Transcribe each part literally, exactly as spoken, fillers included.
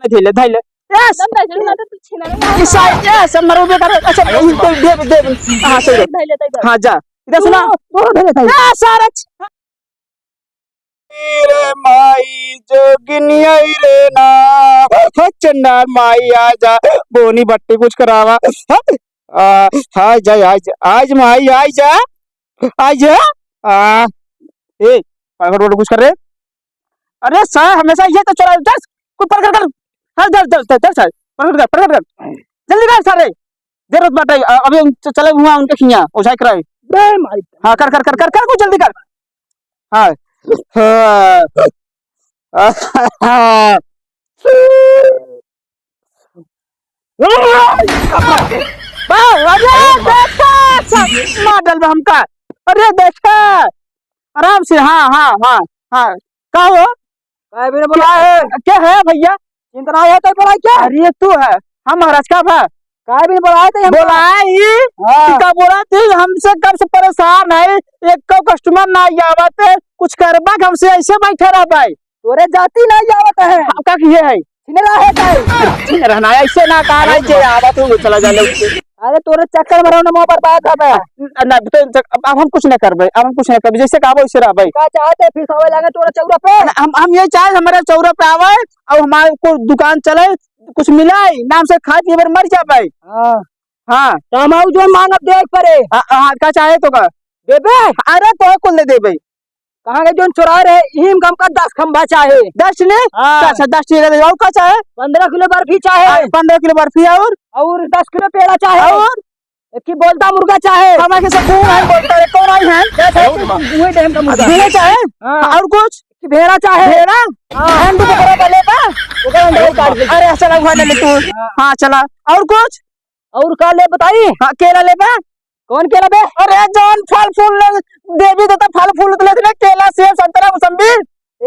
धैले, धैले। Yes। एकदम धैले, ना तो पीछे ना रहे। इस side, yes, मरो बेटा। अच्छा, दे, दे, दे। हाँ, सही है। धैले, धैले। हाँ, जा। इधर सुना। ओ, ओ, धैले, धैले। ए, सारा छ- रे माई जोगिनी आई रे ना, हो चंडाल माई आजा, बोनी बट्टी कुछ करावा। आ, आ जा, आ जा, आज माई आ जा, आ जा। आ, ए, प्रकट वकट कुछ कर रे। अरे सर, हमेशा ये तो चला, चल, कुछ प्रकट कर। हाँ, चल, चल, चल, चल सर, प्रकट कर, प्रकट कर। जल्दी कर सारे। जरूरत बाटे, अ-, अभी हम च-, चले हुआ उनके खिया, ओझाई कराए। बे माई। हाँ, कर, कर, कर, कर, कर, कुछ जल्दी कर। हाँ। हाँ। अरे देखा, सब मार डाल बा हमका। अरे देखा, आराम से, हाँ, हाँ, हाँ, हाँ। का हो? काहे बिना बोलाए है? क्या है भैया? चिंता ना है तो बोलाए क्या? अरे तू है, हम महाराज का भा। काहे बिना बोलाए थे हम? बोलाए ही। हाँ। तू का बोला थी, हमसे कब से परेशान है, एक को customer ना आवत है, कुछ करबा के हमसे ऐसे बैठे रह भाई। तोरे जाति ना आवत है। हाँ, का किए है? छिनरा है काहे? छिनरा ना, ऐसे ना कहा रहा है, जे आवत हो, चला जा ले। अरे तोरे चक्कर में रहो ना, मोह बर्बाद है बे। न-, न-, तो जब, अब, अब हम कुछ नहीं करबे, अब हम कुछ नहीं करबे, जैसे कहबो वैसे रहबे। का चाहते फिर सवे लगे तोरे चौरा पे? न, हम, हम ये चाहे हमारे चौरा पे आवे और हमारे को दुकान चले, कुछ मिलाए, नाम से खाए पिए बर मर जाबे। हाँ। हाँ। तो हम आऊ जो मांगब देख परे। हाँ, हाँ, का चाहे तो का? देबे? अरे तो कुल दे देबे। कहाँ के जोन चोराए रहे, इही में हमका दस खंभा चाहे। दस ने? हाँ। अच्छा, दस ठेला दे, और का चाहे? पन्द्रह किलो बर्फी चाहे। हाँ, पन्द्रह किलो बर्फी और? और दस किलो पेड़ा चाहे। और? एक ही बोलता मुर्गा चाहे। हमारे से कौन है बोलता है, कौन आई है? दस है, वही डैम का मुर्गा। भेड़ा चाहे? हाँ। और कुछ? कि भेड़ा चाहे? भेड़ा? हाँ। हम भी तो बड़ा लेबा। ओकर अंदर काट दे। अरे, चला, वहाँ ले ले तू। हाँ। हाँ, चला। और कुछ? और का ले बताई? हाँ, केला लेबा? कौन केला बे? अरे, जौन फल फूल ले, देवी देवता फल फूल तो लेते ना, केला, सेब, संतरा, मौसम्बी।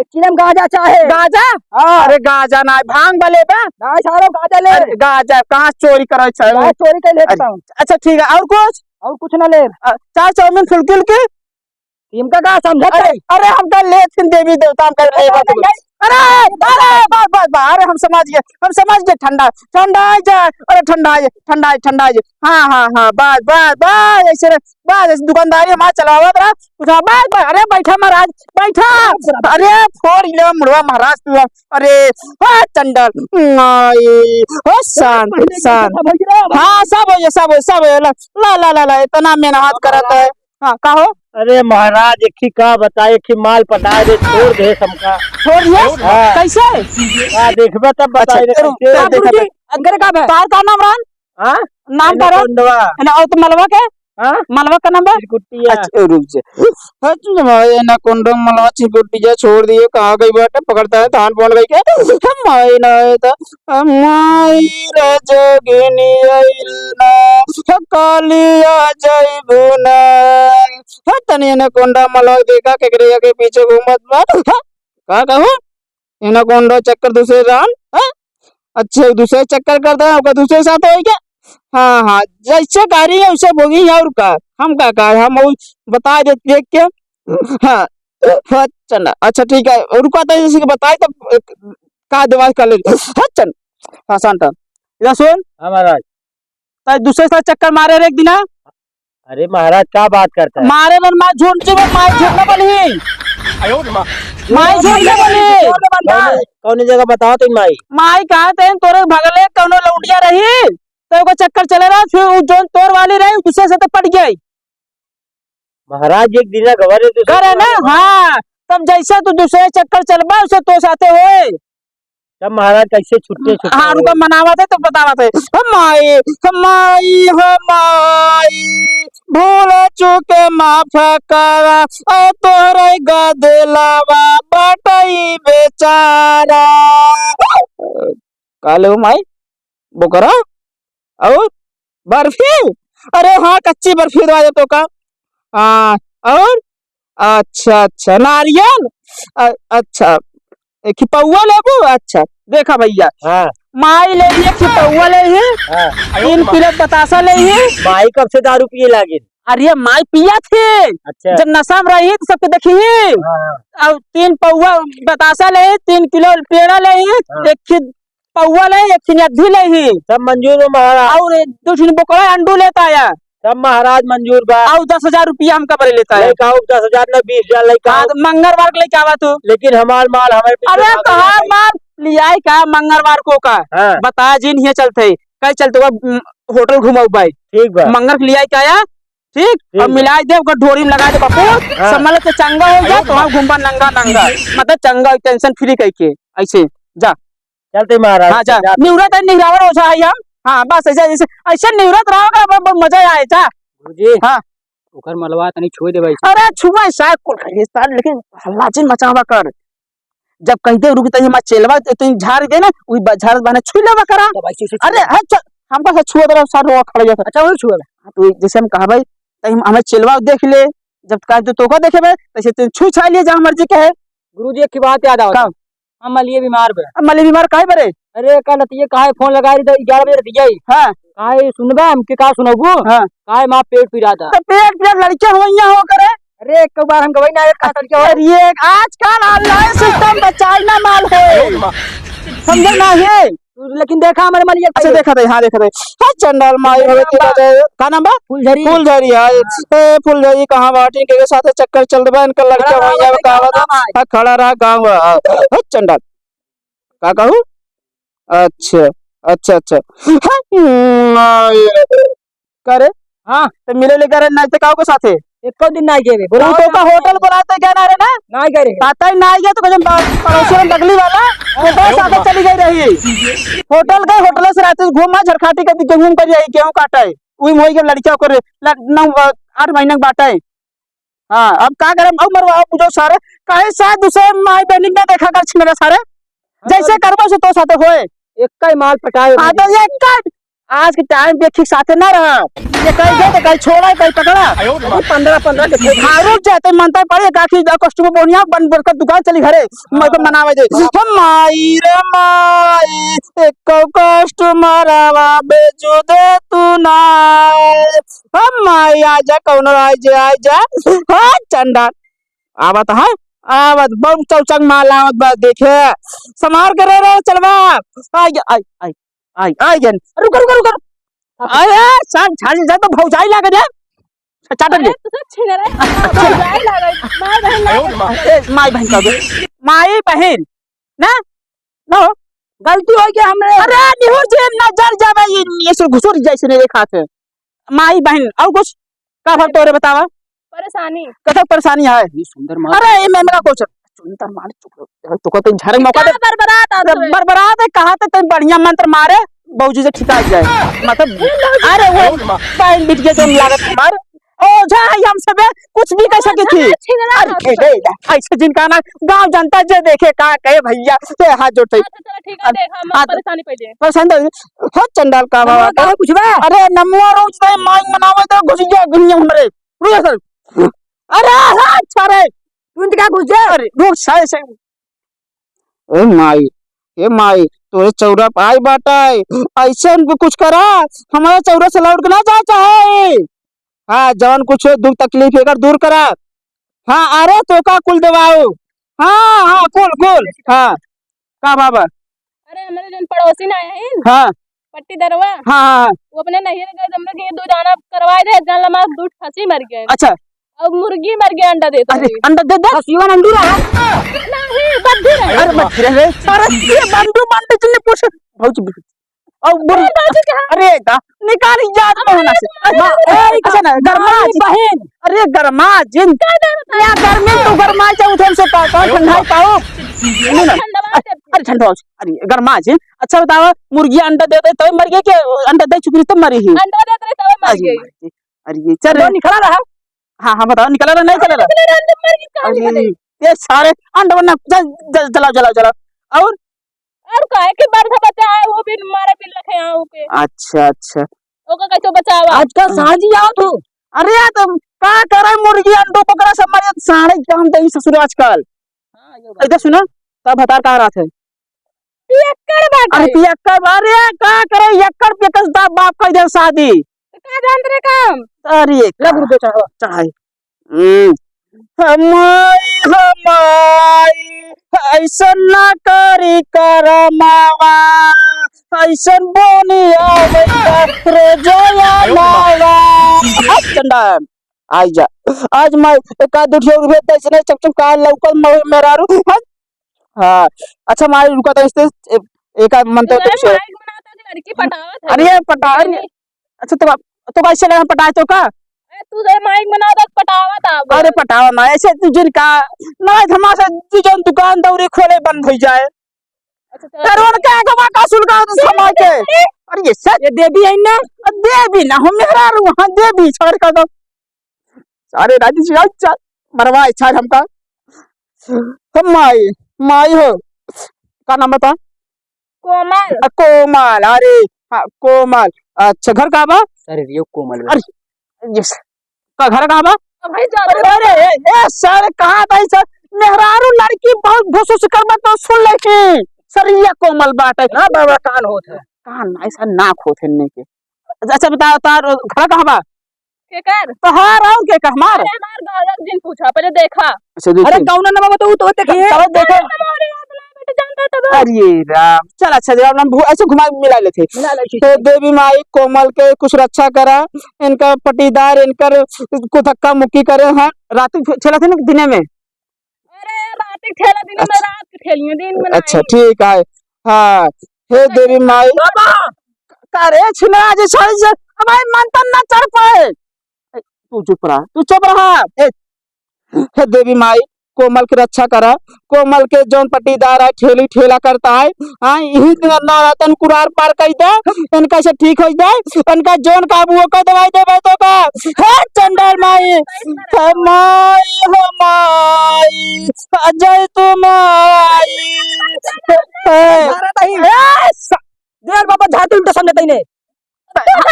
एक किलो में गाजा चाहे। गाजा? हाँ। अरे, गाजा ना, भांग बा लेबा? ना, सारा गाजा ले। अरे, गाजा कहाँ चोरी करे छे? ना, चोरी कर ले अरे, बताऊं। अच्छा, ठीक है, और कुछ? और कुछ ना ले। अ, चार चाउमीन फुलकी उलकी? इनका का समझत अरे, है? अरे, हम कल ले थिन देवी देवता, हम कल अरे, लेबा अरे, तू। अरे, अरे, बस, बस, बस, अरे, हम समझ गए, हम समझ गए, ठंडा, ठंडा आ जा, अरे, ठंडा आ जा, ठंडा आ जा, ठंडा आ जा। हाँ, हाँ, हाँ, बस, बस, बस, ऐसे रह, बस, ऐसे दुकानदारी हमार चलावत रहा, कुछ बस, बस, अरे, बैठा महाराज, बैठा, अरे, फोड़ ले मुड़वा महाराज तू, अरे, हाँ, चंडल, माई, हो, शांत, शांत। हाँ, सब हो गया, सब हो गया, सब हो गया, ला, ला, ला, ला, इतना मेहनत करत है। हाँ, का हो? अरे महाराज, एक ही का बताए, एक ही माल पटाए दे, छोड़ दे हमका। छोड़ दिया? हाँ। कैसे? हाँ, देखबे तब अच्छा, बताए दे रुक, कैसे। रुक, देखा गुरुजी, था। अंदर का बे? तार का नाम रहन? हाँ? नाम का रहन? एनाकोंडवा। है ना, और तो मलवा के? हाँ? मलवा का नाम बा? चिरकुटिया। अच्छा, रुक जा। हट ना, एनाकोंडा मलवा चिरकुटिया छोड़ दिए, कहाँ गई बाटे? पकड़ता है, धान पहुंच गई क्या? हम आए ना, आए तो माई रे जोगिनी आइल ना, कालिया जइबू ना। ह, तनी एनाकोंडा मलक देखा, केकरे आगे पीछे घूमत बा। ह, का कहू? एनाकोंडा चक्कर दूसरे रान, ह? अच्छे दूसरे चक्कर करता है, ओकर दूसरे साथ होई क्या? हाँ, हाँ, जैसे कह रही है, उसे भोगी है, और का? हम का कहे, हम वो बता देते देख के। हाँ, हाँ, चंडा। अच्छा, ठीक है, रुका तो, जैसे कि बताए, तब का दिमाग कर ले। हाँ, चल। हाँ, शांत। इधर सुन। हाँ, महाराज। तो दूसरे साथ चक्कर मारे रे एक दिना। अरे महाराज, का बात करता है? मारे मन मार झूठ जी, मन मार झूठ ना बोली। मार झूठ ना बोली। कौन, कौन जगह बताओ तो माई? माई कहा थे तोरे भगले कौनो लौंडिया रही, तो एगो चक्कर चले रहा, फिर उ जोन तोर वाली रही, दूसरे से तो पट गई। महाराज एक दिन घरे दूसरे करे ना, हाँ, तब जैसे तू दूसरे चक्कर चलबा, उसे तो साथे होए। तब महाराज कैसे छुट्टे छुट्टे हाँ, रुका, होए? मनावत है तो बतावत है। हम माई, हम माई, हम माई, भूल चूके माफ करा, ए तोहरे गदेलावा बटई बेचारा। का ले हो माई? बोकरा? और बर्फी? अरे हाँ, कच्ची बर्फी दवा दे तो का। हाँ, और? अच्छा, अच्छा, नारियल? अ-, अच्छा, ए, खिपौआ लेबू? अच्छा, देखा भैया, हाँ। माई ले लिए, खिपौआ ले ही, हाँ। तीन किलो बतासा ले ही। माई कब से दारू पिए लागे? अरे माई पिया थे, अच्छा। जब नशा में रही तो सबके देखी। हाँ, हाँ। और तीन पौआ बतासा ले ही, तीन किलो पेड़ा ले ही, हाँ। एक खि-, पौवा ले, एक ठिन अद्धी ले ही। सब मंजूर बा महाराज। और एक दो ठिन बोकड़ा अंडू लेता आया। सब महाराज मंजूर बा। और दस हजार रुपया हमका बरे लेता है। लइका हो दस हजार ना, बीस हजार लइका हाँ, हो। तो मंगलवार के लेके आवा तू। लेकिन हमार माल हमें पीछे अरे भाग तोहार जाता है। माल लियाई का मंगलवार को का? हाँ। बता जिन हिया चलते, कई चलते हुआ, उम, होटल घुमाऊ बाई। ठीक बा। मंगर के लियाई का आया, ठीक? ठीक और बा। मिलाई दे, ओकर ढोरी में लगा दे बापू। हाँ। समझ ले तो चंगा हो जा, ऐसा। तो हम घूमबा नंगा नंगा। मतलब चंगा, tension free कई के, ऐसे, जा। चलते महाराज, हाँ, जा। जा। निवरत है, निहरावर ओझा है हम। हाँ, बस ऐसे, ऐसे, ऐसे निवरत रहो का, बहुत, बहुत मजा आए, जा। गुरुजी, हाँ। ओकर मलवा तनी छुए देबै। अरे, छुए सार कुल करिए सार, लेकिन हल्ला जिन मचावा कर। जब कहीं दे रुक, तहीं हमार चेलवा, तहीं झाड़ दे ना, उही बा-, झाड़ बहाने छुई लेवा करा। तब ऐसे, ऐसे अरे, छुए। है, चल, हमका से छुए दे रहा, सार, रोवा खड़ा जाता। अच्छा, वही छुए। हाँ, तो जैसे हम कहबै, तहीं हम, हमें चेलवा देख ले, जब कह दे तोका देखे बे, तैसे तू छुई छाई लिए, जहाँ मर्जी कहे। गुरुजी, एक बात याद आवत। का? हम मलिए बीमार बे। अब मलिए बीमार काहे बरे? अरे, कल रतिये काहे फोन लगाई रही, ग्यारह बजे रतिये। हाँ। काहे सुनबे, हमके का सुनबू? हाँ। काहे माँ पेट पिरात है? तो पेट पिरात लड़के हो, यहाँ हो करे। अरे, एक बार हम गवाई ना, एक का लड़के हो। अरे, आजकल online system पे चाइना माल होए। समझे नाही? लेकिन देखा हमारे मलिया अच्छा, देखा दे, हाँ, देखा दे। हाँ, चंडाल माई भगवती का जय। का नाम बा? फुलझरी। फुलझरी, हाँ। ए, फुलझरी कहाँ बाटी? के साथे चक्कर चल बा, इनका लड़का खड़ा रहा वहीं आवे, गाँव खड़ा रहा। हाँ, खड़ा रहा, गाँव रहा। हाँ, चंडाल। का कहू? अच्छा, अच्छा, अच्छा। हाँ, हम्म, आ, ये। का रे? हाँ। तो मिले ले करे, नाई तो काऊ के साथे? एको दिन नाई गेवे। तू बोलाओ तो का ना। होटल बुलाते क्या ना रे ना? नाई गए रहे। ताता ही नाई गए तो कजन बा-, पड़ोसी में बगली वाला, हाँ, ओकरा हाँ, साथे हाँ। चली गई रही। होटल गए, होटल से रात घूमा, झरखाटी के दिखे घूम कर यही गेहूं काटा है। उही मोई के लड़किया को रे, ल-, नौ, अ, आठ महीने के बाटा है। हाँ, अब का करम? अब मरवा, अब बुझो सारे, काहे साथ दूसरे माई बहनी ना देखा कर छिनरा सारे। हाँ, जैसे तो करबो से तो साथे होए। एक का ही माल पटाए हाँ, तो ये का आज के टाइम पे ठीक साथे ना रहा। ये कहीं गए तो कहीं छोड़ा, कहीं पकड़ा। अभी पन्द्रह पन्द्रह के थे। हाँ, रुक जाते, मनता पड़े, काकी दा कस्टमर बोनिया बन बन कर दुकान चली घरे। मैं तो हाँ। मनावे दे। हम माई रे माई, एक कस्टमर आवा बेचू दे तू ना। हम माई आजा, कौनो आइ जा, आइ जा। हाँ, चंडाल। आवत है, आवत, बम चौचक माल आवत बा, देखे। समार के रे, रे, चलवा। आइ, आइ, आइ। आई, आई गन। रुक, रुक, रुक, रुक। अरे, सब झाड़ी जा तो भौजाई लागे रे। चाटन दे। अरे, तू सब छीन रहे। भौजाई लागे। माय बहन लागे। ए, माय बहन का बे? माय बहन। ना? ना हो। गलती हो गया हमरे। अरे, निहुर जे नजर जावे, ये, ये सुर घुसुर जैसे नहीं देखा थे। माई बहन, और कुछ? का भर तोरे बतावा? परेशानी। कतक परेशानी है? ये सुंदर माल। अरे, ये मैं मेरा कुछ सुंदर माल चुप रहो। तो को तो झारे मौका का दे। बरबरात आ अरे, तोरे। बरबरात है, कहा तो तन बढ़िया मंत्र मारे, बाबूजी से ठिका जाए। मतलब, अरे, वो बहन बिटिया जो लागत हमार, ओझा है, हम सबे कुछ भी कह सके थी। छिनरा अरे, है। दे, दे, ऐसे जिनका ना गाँव जनता जे देखे का कहे भैया, ते हाथ जोड़ते। अच्छा, चलो, ठीक है, अब देख, हम अब परेशानी पहले। पसंद है, हो चंडाल का बाबा का। कहाँ कुछ बा? अरे, नमुआ रोज दे, माई मनावे दे, घुस गया दुनिया हमरे। रुक जा सर। अरे, हाँ, अच्छा रे। तू इनका घुस जा। अरे, रुक, सारे से। ए माई, ए माई, तोरे चौरा पे आई बाटा है। ऐसे हमको कुछ करा, हमारा चौरा से लौट के ना जा चाहे। हाँ, जवन कुछ दुख तकलीफ एकर दूर करा। हाँ, अरे तोका कुल देवाओ। हाँ, हाँ, कुल, कुल। हाँ, का बाबा? अरे, हमरे जौन पड़ोसी ना आए हैं, हाँ। पट्टीदरवा, हाँ, हाँ, हाँ। वो अपने नैहर गए, हमरे के दो दाना करवाए रहे, जान लमा दो ठसी मर गए। अच्छा। और मुर्गी मर गया, अंडा देता अरे, रहे। अंडा दे दे। खसियवा नंदू रहा। नहीं, बद्दी रहे। अरे, बद्दी रहे। अरे, ये बंडू बंडू जिन्ने पूछ, भौजी, और बोल, अरे, बाबू कहाँ? अरे, दा, निकाल याद में होना से। अरे, अरे, अरे, अच्छा ना, गरमा माई जी। बहन। अरे, गरमा जिन। क्या दे बता? या गर्मी तो गरमा जाऊ, उधर से पाओ, पाओ, ठंडा पाओ। नहीं ना। ठंडवा अरे, देती। अरे, ठंडवा, अरे, गरमा जिन। अच्छा बताओ, मुर्गी अंडा देते तब मर गई कि अंडा दे चुकी तब मरी ही? अंडा देते तब मर अरे, गई। मर गई। अरे, ये चल अंडा रहे। निकला रहा? हाँ, हाँ, बताओ, निकला रहा, नहीं चला रहा? निकला रहा, अंडा मर गई, कहाँ अरे, निकले? ये सारे अंडा वरना, जल, जल, जलाओ, जलाओ, जलाओ। और और काहे के बरधा बच्चा है, वो भी मारे बिल रखे हैं ओके। अच्छा, अच्छा। ओके कैसे बचावा? आजकल साँझी आओ तू। अरे यार, तुम का करे मुर्गी अंडो पकड़ा सब मरे सारे काम दे ससुर आजकल। हाँ, ये बात। इधर सुना, तब भतार का रात है? पियक्कड़ बाटे। अरे पियक्कड़, अरे का करे यक्कड़ पियक्कड़ दा बाप का इधर शादी। तो का जानत रहे काम? अरे लग का रुपये चढ़ावा। चढ़ाई। हम्म। हमाई, हमाई, ऐसन ना करी करमावा। चंडाल। आई जा। आज माई एक आध दो ठो रुपया दे, इसने चमचम का लौकल म-, मेहरारू। हाँ। हाँ। अच्छा माई रुका तो इससे ए-, एक आध मन तो अरे तुमसे। माई बनाता कि लड़की पटावत है। अरे पटा, अरे। अच्छा तो, तो कैसे लगा पटाए तो का? ए, तू तो माई बनाता पटावत आ। अरे पटावा ना, ऐसे तू जिन का, ना धमासा तू जौन दुकान दौरी खोले बंद हो जाए। अच्छा, चलो। अरे उनके आगे बा का सुन का तू समय के। अरे ये सच। ये देवी है ना? देवी ना हो मेहरारू, हाँ देवी छोड़ का तो। अरे राजी जी, अच्छा, मरवा इच्छा हमका। हम माई, माई हो। का नाम बता? कोमल। अ, कोमल, अरे, हाँ, कोमल। अच्छा, घर कहाँ बा? अरे, ये कोमल बा। अरे, yes। का घर कहाँ बा? अब भाई, ज्यादा अरे, अरे, ए, ए, सर, कहाँ था ई सर? मेहरारू लड़की बहुत घुसुस करबा तो सुन ले की। सर, ये कोमल बात है। ना, बाबा, कान होत है। कान, ऐसा नाक होत है इनके। अच्छा, बता, तार घर कहाँ बा? केकर? तोहार और केकर? हमार? अरे हमार गाँव जिन पूछा, पहले देखा। अच्छा, देखी। अरे गाँव ना नवा बताऊ तो देखा, ये तब देखा। हमारे यहाँ तो ना बेटा जानता तब। अरे राम, चल अच्छा, जब हम भू-, ऐसे घुमा मिला लेते। मिला लेते। तो देवी माई कोमल के कुछ रक्षा करा, इनका पटीदार, इनकर कुछ धक्का मुक्की करे हैं, रात को खेला थे ना दिने में। अरे, रात के खेला, दिन में अच्छा। रात के खेलिए, दिन में अच्छा, नहीं। ठीक है। हाँ, हे देवी माई। बाबा! का रे छिनरा जे छोड़ जे, अब भाई मंथन ना चढ़ पाए। ए, तू चुप रहा, तू चुप रहा। ए, हे देवी माई, कोमल के रक्षा करा, कोमल के जौन पटीदार है, ठेली ठेला करता है, हाँ, यही दिन नवरातन कुरार पार कर दे, इनका से ठीक हो जाए, इनका जौन का वो कर दवाई दे भाई तो का, हे चंडल माई, हे माई, हो माई, जय तू माई। ए, अरे नहीं। ए, स- देर बाबा झाड़ उल्टा समझता ही नहीं।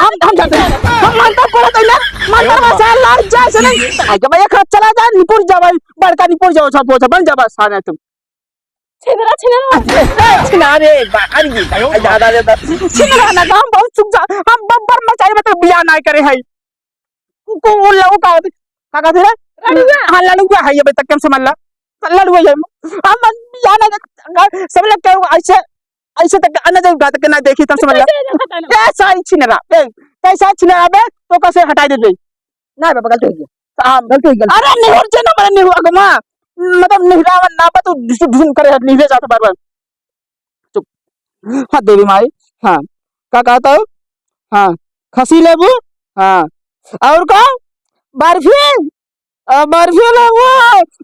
हम, हम झाड़, हम मंत्र पढ़त है ना, मंत्र में से लड़ जाए से नहीं। आगे भाई एक हाथ चला जाए, निपुर जावे, बड़का निपुर जाओ, सब बोझ बन जावे सारे तुम। छिनरा, छिनरा। ए, छिना रे, बा-, अरे ये, आयो माँ। ज्यादा, ज्यादा। छिनरा ना, हम बहुत सुख जा, हम बब्बर मचाई में तो बिया ना करे है। को, को, वो लड़ू का, का कहते रे? लड़ुआ। हाँ, लड़ुआ है, ये तक कम समझ ला। लड़ुआ है। हम जाने दे, सब लोग क्या हुआ, ऐसे, ऐसे तक अन्य जगह तक ना देखी, तम समझ ला। कैसे देखा था ना? ए, सारी छिनरा, ए, कैसा छिनरा बे? तो कैसे हटाई दे दे? ना बाबा, गलती हो गई। हाँ। गलती हो गई, गलती। अरे, निहुर जे ना, मने निहुर, अगमा, मतलब, निहुरावन ना, बा, तू ढुसुम ढुसुम करे, निहुरे जात बार बार। चुप। हाँ, देवी माई, हाँ। का कहता हो? हाँ। खसी लेबू? हाँ। और का? बर्फी? अ, बर्फी लेबू?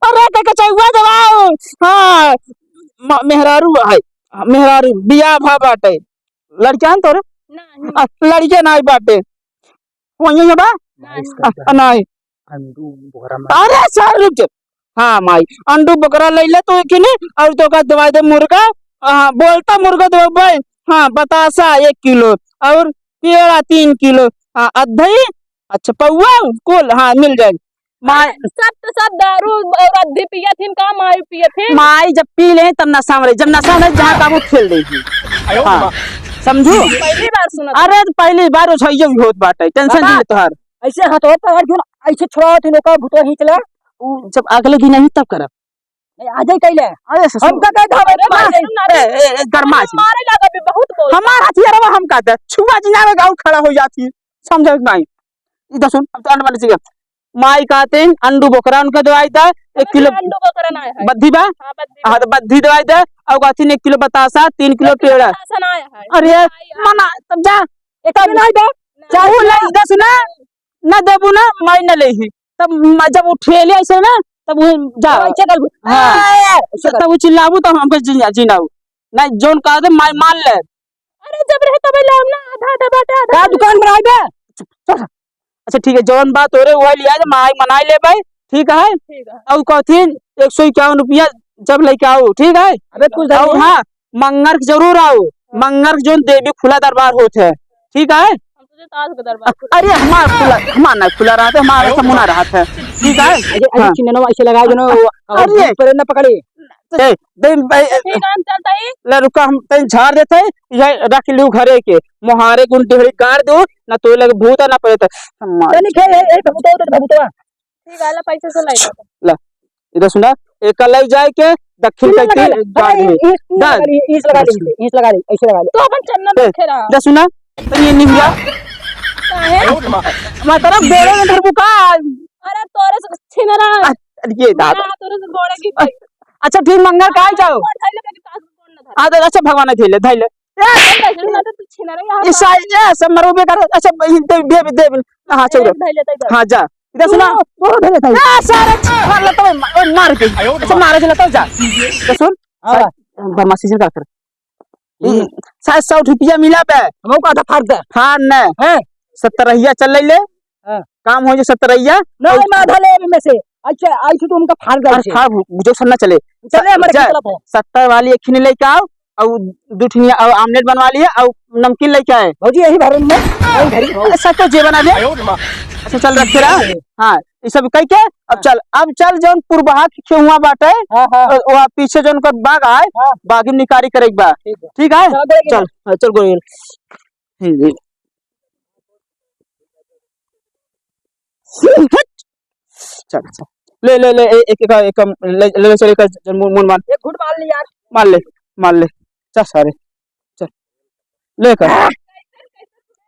अरे, के, के चौवा दबाओ। हाँ। म-, मेहरारू है। मेहरारू, बियाह भा बाटे। लड़कियां तोरे? नहीं। अ, लड़के नाई बाटे। वही है बा? नहीं। अ, नहीं। अंडू बोकरा मार। अरे सर रुक जा। हाँ माई, अंडू बोकरा ले ले तू किने और तो का दवाई दे मुर्गा। हाँ, बोलता मुर्गा दवाई भाई। हाँ, बतासा एक किलो और पेड़ा तीन किलो। हाँ, अधई, अच्छा पौवा कुल, हाँ, मिल जाए। माई अरे, सब तो सब दारू और अधई पिया थिन का माई पिया थिन? माई जब पी ले तब नशा में रही, जब नशा में रही जहाँ काबू खेल देगी। हाँ, समझू? पहली बार सुना। अरे पहली बार उछाइयो भी होत बाटे, टेंशन बाबा, नहीं ले तोहार। ऐसे हाथवा पकड़ के ना, ऐसे छोड़ा होती लोग का भूतवा खींच ले। उ जब अगले दिन नहीं तब करब। नहीं, आ जाई कैले। अरे ससुर। हमका कह दे, अरे मार दे। ए, ए, ए, गरमा अरे, मारे लगा भी बहुत बोल। हमार हथियारवा हम कहते, छुआ जिनावे गाँव खड़ा हो जाती, समझे नहीं। इधर सुन, अब तो अंड वाली चीज। माई कहते हैं, अंडू बोकरा उनका दवाई दा, एक अरे, किलो अंडू बोकरा ना है। बद्धी बा? हाँ, बद्धी हाँ, बा। तो बद्धी दवाई दा, और कहती एक किलो बतासा, तीन किलो एक किलो पेड़ा। बतासा ना है। अरे, नहीं, मना, तब जा। एक किलो नहीं दे। चाहे तू ले, इधर सुना, ना देबू ना, माई ना लेही। तब म-, जब उठेले ऐसे ना, तब वो जा। तो ऐसे कर, हाँ। ऐसे कर। तब वो चिल्लाबू, तब हमको जी-, जीनाऊ। नहीं, जोन कह दे, माई मान ले। अरे, जब रहे तब ले ना, आधा, आधा बाटे, आधा का बाटे। दुकान बनाए बे? चुप, चुप। अच्छा, ठीक है, जौन बात हो रहे, वही लिया जा, माई मनाई ले भाई, ठीक है? ठीक है। और कहथिन, एक सौ इक्यावन रुपया जब लेके आओ, ठीक है? अबे, कुछ और नहीं। हाँ, मंगर के जरूर आओ, मंगर के जोन देवी खुला दरबार होत है, ठीक है? हम तुझे ताज के दरबार खुला। अरे हमार खुला, हमार ना खुला रहत है, हमार ऐसा मुना रहत है, ठीक है? अरे, अरे हाँ। चिन्हनवा ऐसे लगा दो ना, वो, अरे। पर ना पकड़े। ए, दे, ए, ए, ठीक है, हम चलता ही। ले रुका, हम तैं झाड़ देते हैं, ये रख लू घरे के, मोहारे गुन ढेरी गाड़ दो, ना तो लगे भूत ना प्रेत। हमार तनी खेल, ए, ए, भूतवा, उधर भूतवा। ठीक है, ला, पैसे से लाई। ला, इधर सुना, एक लई जाए के दक्षिण चूना कइती लगा ले। गाड़ अरे, दे। ईंस, ईंस गाड़। लगा ले, ईंस लगा ले, ईंस लगा ले, ऐसे लगा ले। तो अपन चन्ना ए, देखे रहा। इधर सुना, तो ये निहुरा। काहे? मतलब गोड़े में धरबू का? अरे तोरे से छिनरा। अ-, अरे ये दादा। हाँ, तोरे से गोड़े की। अ-, अच्छा ठीक, मंगल काहे जाओ? गोड़ धइले बाकी तास गोड़ न धर। हाँ, तो अच्छा भगवान धइले, धइले। ए, धइले, ना तो तू छिनरा यहाँ ई पर। साइड, ए, सब मरबे कर। अच्छा, ई दे, दे, दे, दे। हाँ, चल। ए, धइले, धइले। हाँ, जा। इधर सुना। तू, तू धइले, धइले। ए, सारे, मार ले तो, मार, मार के। अच्छा, मारे चला तो जा। तो सुन, हाँ। बदमाशी से का कर। हम्म। सात सौ रुपया मिला बे। हमको आधा फाड़ दे। फाड़ न। हैं? सत्तरहिया चल ले ले। हाँ। काम हो जो सत्तरहिया। ना, और मैं आधा ले अभी में से। अच्छा, आई तो हमका फाड़ दे अरे से। खा, जो सन्ना चले। चले, हमारे जा, खेतला पे। सत्तर वाली एक खिनी लेके आओ, और दो ठिनिया, और आमलेट बनवा लिए, और नमकीन लेके आए। भौजी, यही भरे में, यही भरी। अरे, सब तो जे बना दे। अच्छा, चल, रखे रहा। हाँ, ये सब कह के अब हाँ। चल, अब चल जौन पुरबहा के खेहुआ बाटे, हाँ, हाँ। और वहाँ पीछे जौन ओकर बाग आए, हाँ। बागी निकारी करे के बा। ठीक है। ठीक है? चल, गोरे चल, हाँ, चल गोरे। हम्म, हम्म। चल, चल। ले, ले, ले, ए-, एक, एक, एक, ले, ले, ले, चल, एक, चल, मुन, मुन मार। एक घूंट मार ले यार। मार ले, मार ले। चल सारे, चल। ले कर।